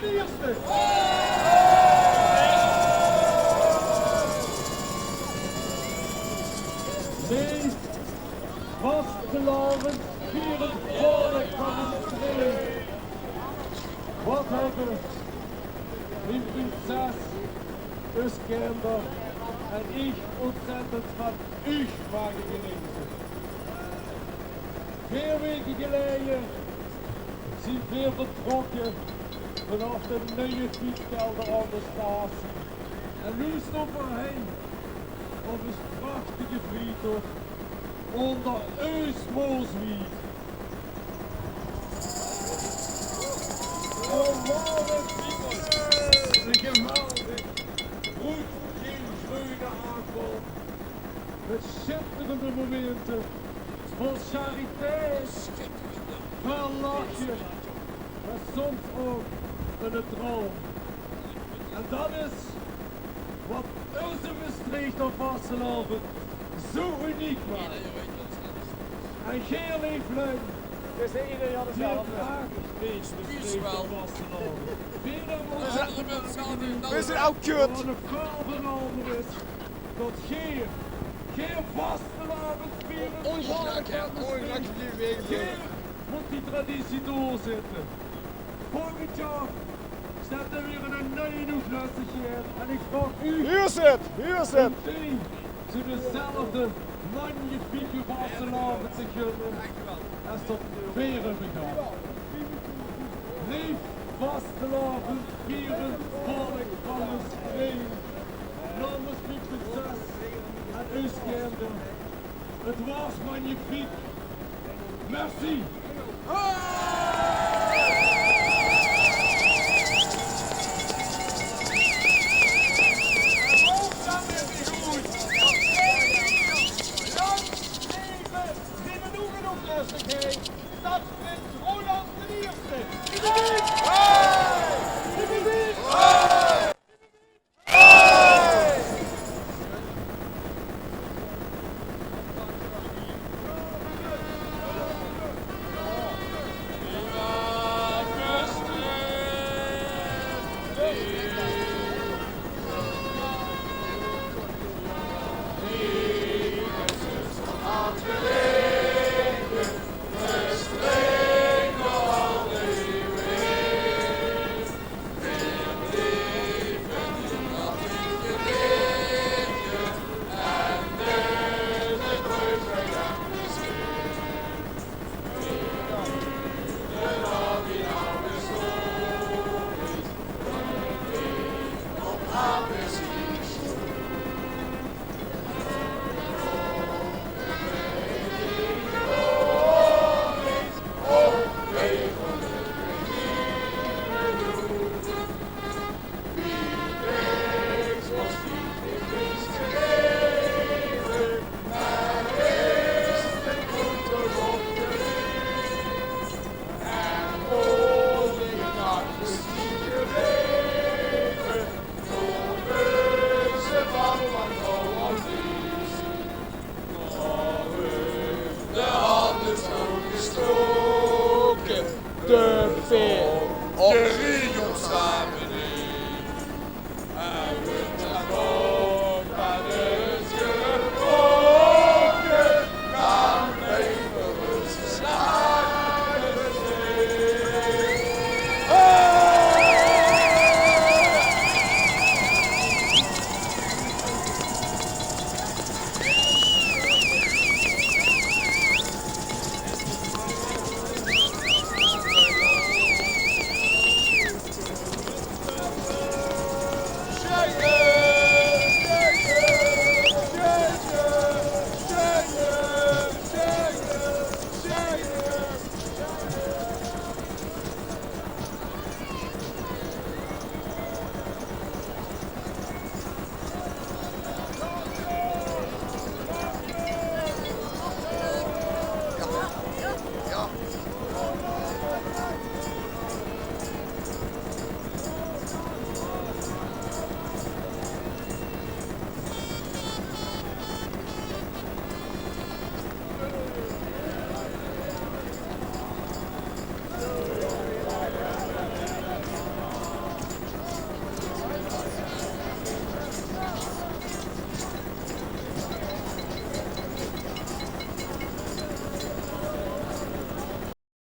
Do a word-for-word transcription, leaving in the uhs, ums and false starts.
Ierste. Leef vastelaovend vierend volk van Mestreech. Wat höbbe mien prinses, us kinder en ich ontzettend van uch mage genete. Veer weke geleie zien veer vertrokke vanaaf de nuje fietskelder aan de statie. En noe staon veer hie op us prachtige vriethof oonder us mooswied. Oh, wat ein geweldig roed-geel greune aanval. Mit sjitterende momente vol charité, väöl lache, mer soms ouch eine traon. En dat is wat ós Mestreechter vastelaovend zo uniek maak. En geer, leef lui, veer drage dees Mestreechter vastelaovend. Veer höbbe ós gemeente, veer zeen ouch kut. Wat ein verhaol van anger is dat geer, geer vastelaovend vierend volk van Mestreech, geer mót die traditie doorzitte. Volgend jaor zètte veer ein nuuj Oeglösser neer. En ich vraog uch, huur zit, huur zit, um die dezelfde magnifieke vastelaovend te gunne es dat veer höbbe gehad. Leef vastelaovend vierend volk van Mestreech. Namens mien prinses en us kinder. Het waas magnifiek. Merci.